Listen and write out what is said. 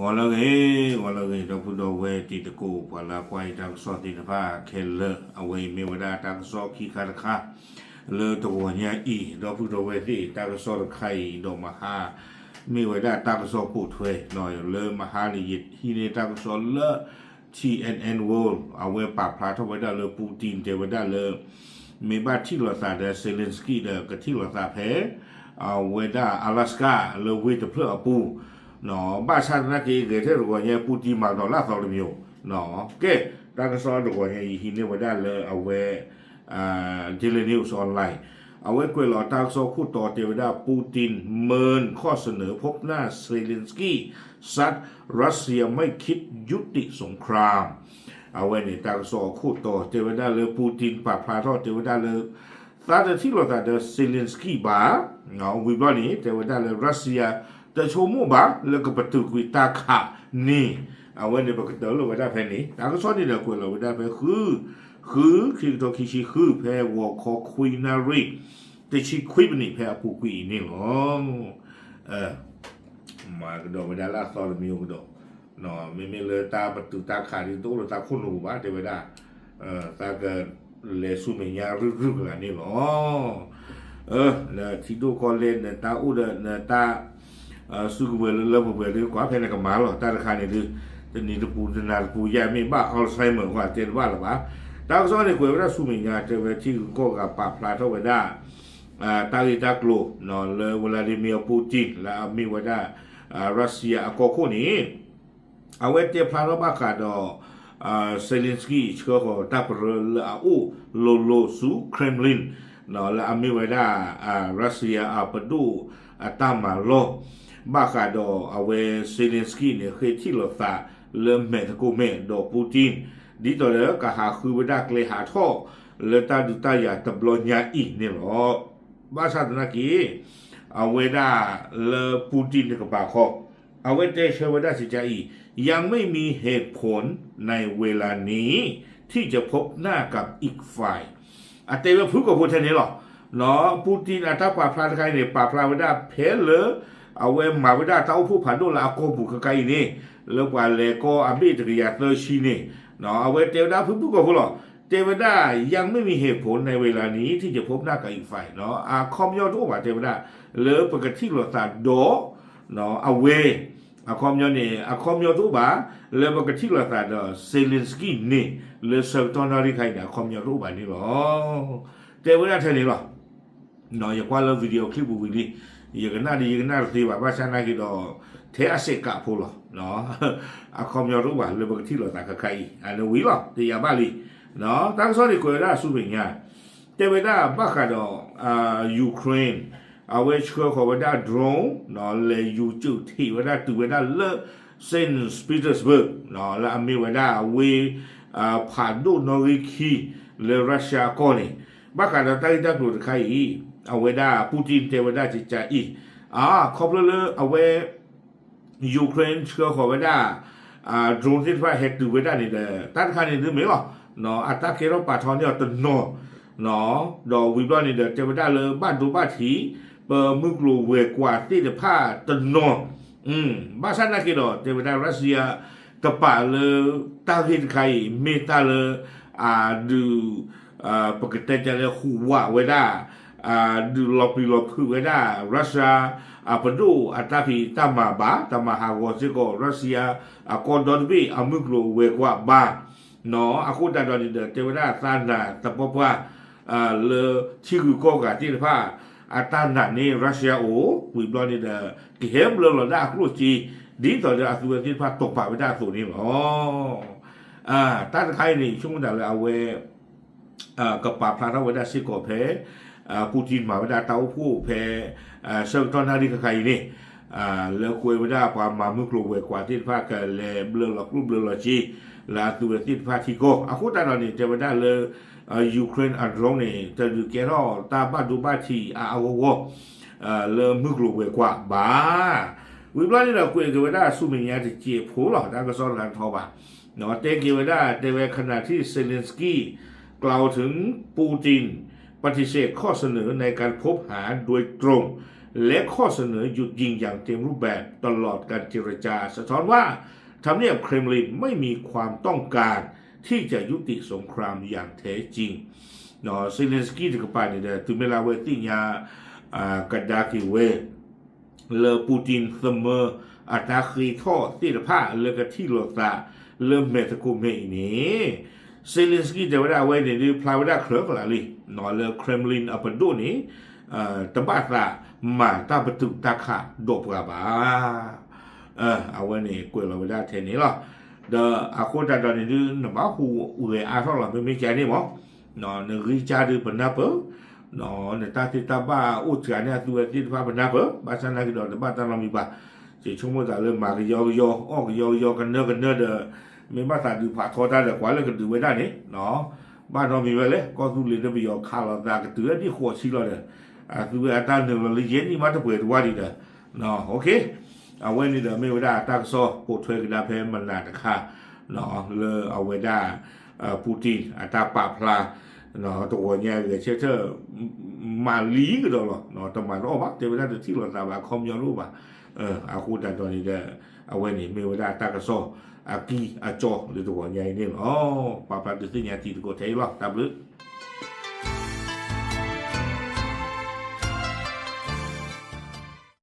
ဂီၤလၢအဂ့ၤ, ဂီၤလၢအဂ့ၤ ဒီပုၢ်ဒီဝဲၢ်တံၤသကိး ပှၤလၢအကွၢ်ယတၢ်ကစီၣ်သ့ၣ်တဖၣ်ခဲလၢာ်, အဝဲအံၤမ့ၢ်ဝဲဒၣ်တၢ်ကစီၣ်ခံခါတခါ လၢတဂီၤညါအံၤ, ဒီပုၢ်ဒီဝဲၢ်သ့ၣ် တၢ်ကစီၣ်တခါအံၤဒီးမဟါ မ့ၢ်ဝဲဒၣ်တၢ်ကစီၣ်ပိာ်ထွဲ, လၢမဟါန့ၣ် ယဟံးန့ၢ်တၢ်ကစီၣ်လၢ T N N World အဝဲပာ်ဖျါထီၣ်ဝဲဒၣ်လၢ Putin တဲဝဲဒၣ်လၢ မ့ၢ်ဘၣ်ထံၣ်လိာ်သးဒီး Zelensky ဒီးကထံၣ်လိာ်သးဖဲ အဝဲဒၣ် Alaska လၢဝ့ၢ်တဖျၢၣ်အပူၤ, ဘၣ်ဆၣ်သနာ်က့ ဂဲၤထၢၣ်တဂီၤညါ Putin မၤကဒီးလၢအသီတမံၤ, ကဲ တၢ်ကစီၣ်တဂီၤညါအံၤ ဟံးန့ၢ်ဝဲဒၣ်လၢအဝဲ Daily News Online အဝဲကွဲးလီၤတၢ်ကစီၣ်ခိၣ်တီတဲဝဲဒၣ် Putin เมินข้อเสนอพบหน้า Zelensky ซัด รัสเซียไม่คิดยุติสงคราม အဝဲန့ၣ်တၢ်ကစီၣ်အခိၣ်တီတဲဝဲဒၣ်လၢ Putin ပာ်ဖျါထီၣ်တဲဝဲဒၣ်လၢ သးတထံၣ်လိာ်သးဒီး Zelensky ဘၣ်, ဝံၤဘျီန့ၣ် တဲဝဲဒၣ်လၢ Russia တဆိကမိၣ်ဘၣ်လၢကပတုာ်ကွံာ်တၢ်ခးန့ၣ်, အဝဲန့ၣ်ပကတၢၢ်လိာ်ဝဲဒၣ်ဖဲန့ၣ် တၢ်ကစီၣ်န့ၣ်ဒီးကွဲးလီၤဝဲဒၣ်ဖဲဃု ဃု ခံကထိခံဆံဃု ဖဲဂီၤခီခွံနၣ်ရံၣ် တဆံခွံပနံးဖဲအပူၤကွံာ်အံၤန့ၣ်လီၤ. မၤကဒီးဝဲဒၣ်လၢအသီတမံၤကဒီး, မ့မ့ၢ်လၢတၢ်ပတုာ်တၢ်ခးဒ်တအိၣ်လၢတၢ်ခိၣ်နူာ်ဘၣ် တဲဝဲဒၣ်, သးကလဲၤဆူမဲာ်ညါရုၢ်ရုၢ်ကလာ်န့ၣ်လီၤ. နထံဒိၣ်ကီၢ်လဲၢ် နတၢ်အိၣ်ဒီးနတၢ် စုကဝဲၤလၢလၢပှဲၤပှဲၤဒ် ကွၢ်ဖဲနကမၤလီၤ တၢ်တခါန့ၣ်ဒုး, တနံၤတပူၤတနၤတပူၤ ယမ့ၢ်ဘၣ် Alzheimer ကွၢ်တဲတဘၣ်လၢၤဘၣ်. တၢ်ကစီၣ်န့ၣ်ကွဲးဝဲဒၣ်ဆူမဲာ်ညါ တဲဝဲထံဂုၤကီၢ်ဂၤပာ်ဖျါထီၣ်ဝဲဒၣ် တၢ်ဂ့ၢ်တၢ်ကျိၤ လၢ Vladimir Putin လၢအမ့ၢ်ဝဲဒၣ် Russia အကီၢ်ခိၣ်န့ၣ် အဝဲတဲဖျါထီၣ်ဘၣ်ဃးဒီး Zelensky ဆှၢဃီၤတၢ်ပရၢလၢအအိၣ်လိၤလိၤဆူ Kremlin လၢအမ့ၢ်ဝဲဒၣ် Russia အပဒိၣ်အတၢ်မၤလီၢ်, ဘၣ်ဃးဒီးအဝဲ Zelensky န့ၣ် ဃ့ထံၣ်လိာ်သးလၢမဲာ်သကိးမဲာ်ဒီး Putin ဒ်သိးဒီးကဟးဃုဝဲဒၣ်ကျဲဟးထီၣ်လၢတၢ်ဒုးတၢ်ယၤတဘျီညါအံၤန့ၣ်လီၤ. ဘၣ်ဆၣ်သနာ်က့ အဝဲဒၣ်လၢ Putin တကပၤခီ အဝဲတဲဆၢဝဲဒၣ်စံးကါအံၤ, ยังไม่มีเหตุผลในเวลานี้ ที่จะพบหน้ากับอีกฝ่าย အတဲဝဲဖုၣ်ကိာ်ဖိထဲန့ၣ်လီၤ. Putin အတၢ်ပာ်ဖျါတခါအံၤန့ၣ် ပာ်ဖျါဝဲဒၣ်ဖဲလၢ အဝဲမၤဝဲဒၣ်တၢ်အိၣ်ဖှိၣ်ဖးဒိၣ်လၢအကီၢ်ပူၤခဲခါအံၤန့ၣ်, လၢပှၤလဲၤကီၢ်အဘ့ၣ်တကယၤသၢဆံန့ၣ်, အဝဲတဲဝဲဒၣ်ဖုၣ်ဖုၣ်ကိာ်ဖိလီၤ. တဲဝဲဒၣ် ยังไม่มีเหตุผลในเวลานี้ ที่จะพบหน้ากับอีกฝ่าย အခီပညီတအိၣ်ဘၣ် တဲဝဲဒၣ် လၢပကထံၣ်လိာ်သးဒီး အဝဲ အခီပညီန့ၣ် အခီပညီတအိၣ်ဘၣ် လၢပကထံၣ်လိာ်သးဒီး Zelensky န့ၣ် လၢဆၢကတီၢ်နၣ်ရံၣ်ခါအံၤန့ၣ် အခီပညီတအိၣ်ဘၣ်န့ၣ်လီၤ. တဲဝဲဒၣ်ထဲန့ၣ်လီၤ. ယကွၢ်လၢ video clip ပူၤဝံၤလံ, ယကနၣ်ဒီးယကနၣ်တသ့ဘၣ် ဘၣ်ဆၣ်နာ်က့ဒီး ထဲအစဲးကးဖိလီၤ. အခီပညီတအိၣ်ဘၣ် လၢပကထံၣ်လိာ်သးခဲခါအံၤ အန့ၣ်ဝံၤလီၤ တယာ်ဘၣ်လံ. တၢ်ကစီၣ်န့ၣ်ကွဲးဝဲဒၣ်ဆူမဲာ်ညါ တဲဝဲဒၣ်ဘၣ်ဃးဒီး Ukraine အဝဲဆှၢဃီၤဝဲဒၣ် drone လဲၤယူၤစုးထံးဝဲဒၣ်တုၤဝဲဒၣ်လၢ Saint Petersburg လၢအမ့ၢ်ဝဲဒၣ်ဝ့ၢ် ဖးဒိၣ်နီၣ်ဂံၢ်ခံ လၢ Russia အကီၢ်န့ၣ်, ဘၣ်ဃးဒီးတၢ်ဂ့ၢ်တၢ်ကျိၤတခါအံၤ အဝဲဒၣ် Putin တဲဝဲဒၣ်ကကးအံၤ, အခီဖျိလၢအဝဲ Ukraine ဆှၢဃီၤဝဲဒၣ် drone သ့ၣ်တဖၣ်ဟဲတုၤဝဲဒၣ်န့ၣ်ဒီး တၢ်တခါန့ၣ်ဒုးမ့ၢ်လီၤ. အတၢ်ကဲထီၣ်ပာ်ထီန့ၢ်အီၤတနီၤ, ဒီးဝံၤဘျီန့ၣ်ဒီးတဲဝဲဒၣ်လၢဘၣ်ဒိဘၣ်ထံး ပမုၢ်ကျိၤဝဲၤကွာ်သ့ၣ်တဖၣ်တနီၤ, ဘၣ်ဆၣ်နာ်က့ဒီး တဲဝဲဒၣ် Russia တပာ်လၢတၢ်ဂ့ၢ်တခါအံၤ မ့ၢ်တၢ်လၢ အဒုး ပကတဲကလဲၤဟူးဝးဝဲဒၣ် ဒုးလီၤပျံၤလီၤဖုးဝဲဒၣ် Russia အပဒိၣ်အတၢ်ဖံးတၢ်မၤဘၣ်, တမၤဟးဂီၤစ့ၢ်ကီး Russia အကီၢ်ဒီတဘ့ၣ် အမုၢ်ကျိၤဝဲၤကွာ်ဘၣ်. အဃိသတးဒီးန့ၣ်ဒီး တဲဝဲဒၣ်သးနာ်သပှၢ်ပှၢ် လၢထံဂုၤကီၢ်ဂၤသ့ၣ်တဖၣ် အတၢ်နာ်န့ၣ် Russia အိၣ် ဝံၤဘျီန့ၣ်ဒီး ကဟဲဘျၢလီၤဒၣ်အကျိၣ်စ့ ဒ်သိးဒီးအသုဝဲသ့ၣ်တဖၣ်တိာ်ပာ်ဝဲဒၣ်အသိးန့ၣ်လီၤ. တၢ်တခါအံၤန့ၣ် ဆိကမိၣ်တၢ်လၢအဝဲ ကပာ်ဖျါထီၣ်ဝဲဒၣ်စ့ၢ်ကီးဖဲ Putin မၤဝဲဒၣ်တၢ်အိၣ်ဖှိၣ်ဖဲ ဆၢကတီၢ်နၣ်ရံၣ်ခါခါအံၤန့ၣ် လၢကွဲးဝဲဒၣ်ပှၤမၤမုၢ်ကျိၤဝဲၤကွာ်သ့ၣ်တဖၣ်ကလဲၤဘျၢလီၤကျိၣ်ဘျၢလီၤစ့ လၢအသုဝဲသ့ၣ်တဖၣ်ထံကီၢ် အဃိသတးဒီးန့ၣ် တဲဝဲဒၣ်လၢ Ukraine အ drone န့ၣ် တဒုးကဲထီၣ်တၢ်ဘၣ်ဒိဘၣ်ထံးအါအါဂီၢ်ဂီၢ် လၢမုၢ်ကျိၤဝဲၤကွာ်ဘၣ်. ဝံၤဘျီန့ၣ်ဒီး ကွဲးက့ၤဝဲဒၣ်ဆူမဲာ်ညါတစဲးဖိလီၤ တၢ်ကစီၣ်တခါတထီဘၣ် တဲက့ၤဝဲဒၣ် တဲဝဲ ขณะที่ Zelensky กล่าวถึง ปูติน ปฏิเสธข้อเสนอในการพบหาโดยตรง และข้อเสนอหยุดยิงอย่างเต็มรูปแบบตลอดการเจรจาสะท้อนว่าทำเนียบเครมลินไม่มีความต้องการที่จะยุติสงครามอย่างแท้จริง เนาะ Zelensky တကပၤန့ၣ်ဒီး တုၤမ့ၢ်လၢအဝဲသ့ၣ်ညါ ကဒါက့ၤဝဲ လၢ Putin သမၢအတၢ်ဃ့ထီၣ်သ့ၣ်တဖၣ်လၢကထံၣ်လိာ်သးလၢမဲာ်သကိးမဲာ်အံၤန့ၣ် Zelensky တဲဝဲဒၣ်အဝဲန့ၣ်ဒုးဖျါဝဲဒၣ်ချၢကလးလံ လၢ Kremlin အပဒိၣ်န့ၣ် တဘၣ်သးမၤတၢ်ပတုာ်တၢ်ခးဒီးပှၤဘၣ် အဝဲန့ၣ်ကွဲးလီၤဝဲဒၣ်ထဲန့ၣ်လီၤ. ဒီးအဃိသတးဒီးန့ၣ်ဒုး နဘၣ်ဟူးဂဲၤအါထီၣ်လီၤ မ့မ့ၢ်ကန့ၣ်မး နဂံၢ်စၢ်ဒုးပနၢ်ပၢၢ် နတၢ်သ့တၢ်ဘၣ်အိၣ်စှၤန့ၣ်အသုဝဲသ့ၣ်တဖၣ်ပနၢ်ပၢၢ် ဘၣ်ဆၣ်နာ်က့ဒီးတဘၣ်တၢ်နီတမံၤဘၣ်. ယဆိကမိၣ်သးလၢမၤကယီကယီ အီၣ်ကယီကယီ ကနၢကနၢဒီး မ့ၢ်ဘၣ်သးဒုးဖးထီတၢ်ဒီးကွၢ်လၢကဒုးဝဲဒၣ်န့ၣ် ဘၣ်နီတမံၤဝဲလဲၣ် ကီၢ်သူလ့ၤဒီးပယီၤခးလိာ်သးကတုၤလၢဒ်ဃိးဆံလီၤဒီး အသုဝဲအတၢ်နုာ်လီၤလၢယဲၢ်နံၣ်မးတပှဲၤတဝါဒံးဒီး အဝဲန့ၣ်ဒီးမ့ၢ်ဝဲဒၣ်တၢ်ကစီၣ်ပိာ်ထွဲကဒါဖဲမနၤတခါ လၢအဝဲဒၣ် Putin အတၢ်ပာ်ဖျါ တဂီၤညါဂဲၤဆၢထၢၣ် မၤလံကဒီးလီၤ တမၤတအီၣ်ဘၣ် တဲဝဲဒၣ်တထံၣ်လိာ်သးဘၣ် အခီပညီတအိၣ်ဘၣ်. အဃိသတးဒီးန့ၣ်ဒီး အဝဲန့ၣ်မ့ၢ်ဝဲဒၣ်တၢ်ကစီၣ်အကံၢ်အစီလၢတဂီၤညါအံၤန့ၣ်လီၤ. ပာ်ဖျါဒုးသ့ၣ်ညါတံၤသကိးထဲအံၤလီၤ တၢ်ဘျုး